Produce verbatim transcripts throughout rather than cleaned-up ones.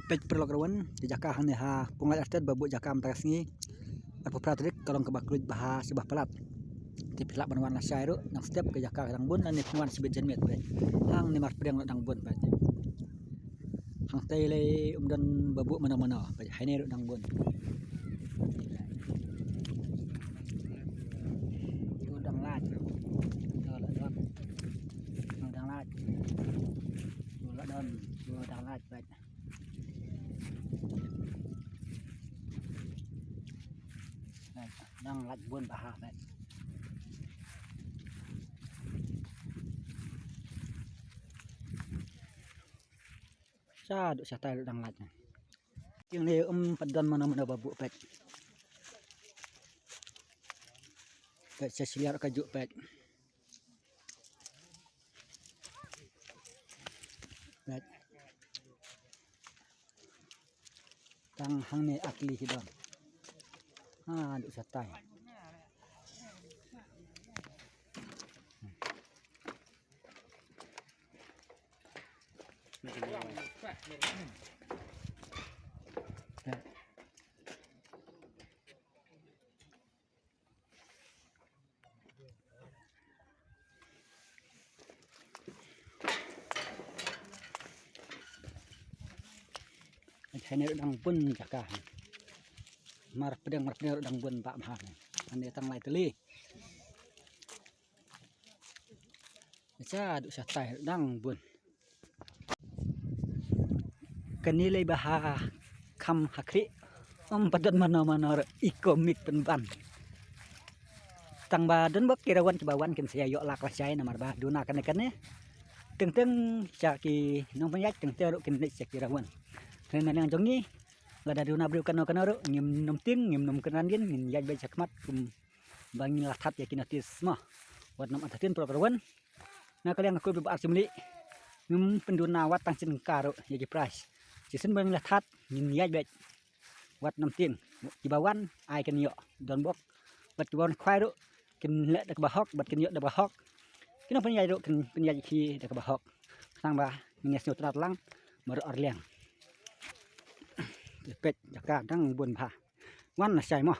Peit paralok ruh wan, ka jaka hangne ha Punglait Artet ba buh jaka mynta ka sngi. Arphew phra tarik ka long kaba kylluid bha sha ba palat. Te phi lah ban wan lashai ruh, nang step ka jaka ka dang bun, lane phin wan shibit janmiet peit. Hangne mar pdeng ruh dang bun peit. Hangtei lei um don ba buh mano mano, peit hangne ruh dang bun. Ïoh dang lait. Ïoh la don. Ïoh dang lait. Ïoh la don. Ïoh dang lait peit. Dang lait bun bha peit. Sha duh shatai ruh dang lait. Tieng ne um pat don mano mano ba buh peit. Peit sha shiliar ka juh peit. Peit. Tang hangne akli hi don. Ha, duh shatai. Peit. Hangne ruh dang bun jaka. Mar pdeng mar pdeng ruh dang bun bha bha. Hangne tang lai tylli. Sha duh shatai ruh dang bun. Kane lei ba ha kham ha khlieh. Um pat don mano mano ruh i komit pynban. Tang ba don bok ki rawan kiba wan kin sa ïoh lak lashai namar ba duna kane kane. Teng teng sha ki nongpynïaid teng teng ruh kin leit sha ki rawan. Kane na liang jong ngi lada duna briew kano kano ruh ngim nym tieng ngim nym kynran dien ngin ïaid beit sha khmat kum ba ngin la that ïa ki notice mo. Wat nym entertain paralok ruh wan. Na ka liang ka kut ba ar shim lih. Ngim pynduna wat tang sien ka ruh ïa ki prize. Shisien ba ngin la that ngin ïaid beit. Wat nym tieng kiba wan ai kin ïoh don bok. Bad kiba wan khwai ruh kin leh da kaba hok bad kin ïoh da kaba hok. Ki nongpynïaid ruh kin pynïaid ïa ki da kaba hok. Khnang ba ngin ïa sngewtynnat lang baroh arliang. Peit jaka dang bun bha. Wan lashai mo.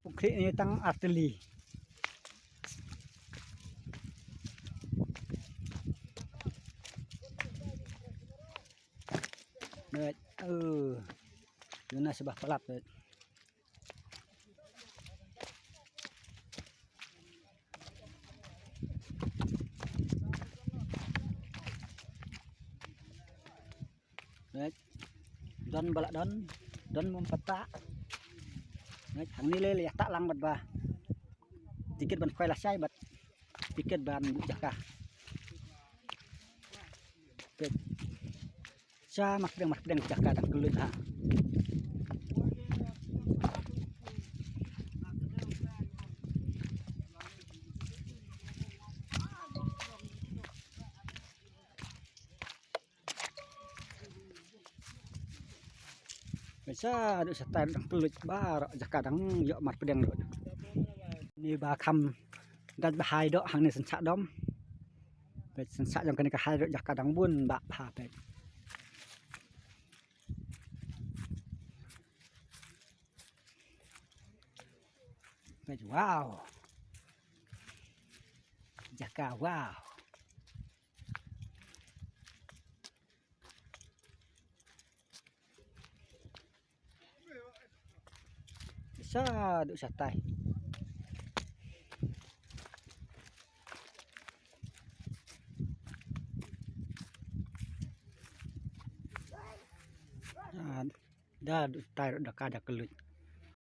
Pung khlieh ne tang ar tylli. Peit, eh. Duna sha ba palat peit. Peit. Don ba la don, don mum pata. Peit, hangne lei lei ïa ta lang bad ba. Tiket ban khwai lashai bad tiket ban buh jaka. Peit. Sha mar pdeng mar pdeng jaka dang kylluid ha. Peit sha duh shatai dang kylluid baroh jaka dang ïoh mar pdeng ruh. Ni ba kham dait ba hai doh hangne shen shah dom. Peit shen shah jong kane ka hai ruh jaka dang bun bha bha peit. Peit wow. Jaka wow. Sha duh shatai. Ah, da duh shatai ruh da ka da kylluid.